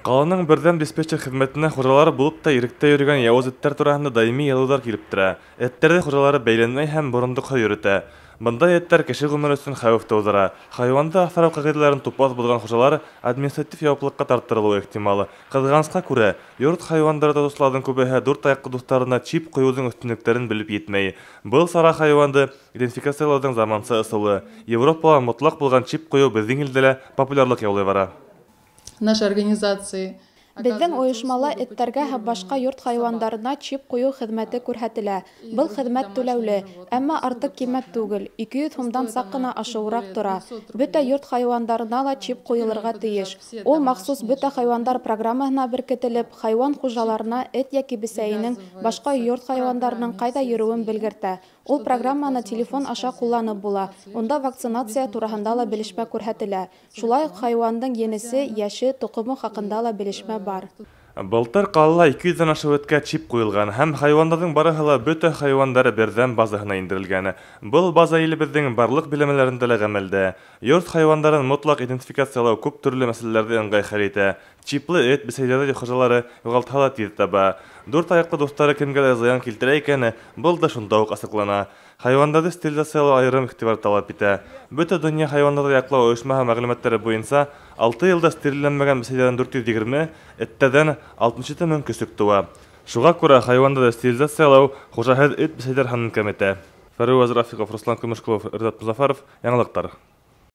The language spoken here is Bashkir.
Ҡаланың берҙәм диспетчер хеҙмәтенә хужалары булып та иректә йөрөгән яуыз эттәр тураһында даими яҙыуҙар килеп тора. Эттәрҙе хужалары бәйләнмәй һәм борондоҡһоҙ йөрөтә. Бындай эттәр кеше ғүмере өсөн хәүеф тыуҙыра. Хайуанды аҫрау ҡағиҙәләрен тупаҫ боҙған хужалар административ яуаплылыҡҡа тарттырылыуы ихтимал. Ҡыҙғанысҡа күрә, йорт хайуандары тотоусыларҙың күбеһе дүрт аяҡлы дуҫтарына чип ҡуйыуҙың өҫтөнлөктәрен белеп етмәй. Был сара хайуанды идентификациялауҙың заманса ысулы. Европала мотлаҡ булған чип ҡуйыу беҙҙең илдә лә популярлыҡ яулай бара. Нашей организации. Беҙҙең ойошмала эттәргә һәм башҡа йорт хайуандарына чип ҡуйыу хеҙмәте күрһәтелә. Был хеҙмәт түләүле, әммә артыҡ ҡиммәт түгел, 200 һумдан саҡ ҡына ашыуыраҡ тора. Бөтә йорт хайуандарына ла чип ҡуйылырға тейеш. Ул махсус бөтә хайуандар программаһына беркетелеп, хайуан хужаларына эт йәки бесәйенең, башҡа йорт хайуандарының ҡайҙа йөрөүен белгертә. Ул программаны телефон аша ҡулланып була. Унда вакцинация тураһында ла белешмә күрһәтелә. Шулай уҡ хайуандың енесе, йәше, тоҡомо хаҡында ла белешмә бар. Былтыр ҡалала 200-дән ашыу эткә чип ҡуйылған һәм хайуандарҙың барыһы ла бөтә хайуандар берҙәм базаһына индерелгән. Был база илебеҙҙең барлыҡ биләмәләрендә лә ғәмәлдә. Йорт хайуандарын мотлаҡ идентификациялау күп төрлө мәсьәләләрҙе ыңғай хәл итә. Чиплы эт бесәйҙәрҙе хужалары юғалтһа ла тиҙ таба. Дүрт аяҡлы дуҫтары кемгә лә зыян килтерә икән, был да шунда уҡ асыҡлана. Хайуандарҙы стерилизациялау айырым иғтибар талап итә. Бөтә донъя хайуандарҙы яҡлау ойошмаһы мәғлүмәттәре буйынса 6 йылда стерилләнмәгән бесәйҙәрҙән 420, эттәрҙән 67 мең көсөк тыуа. Шуға күрә хайуандарҙы стерилизациялау хужаһыҙ эт бесәйҙәр һанын кәметә. Фәруаз Рафиҡов, Руслан Көмөшҡолов, Ризат Музафаров, Яңылыҡтар.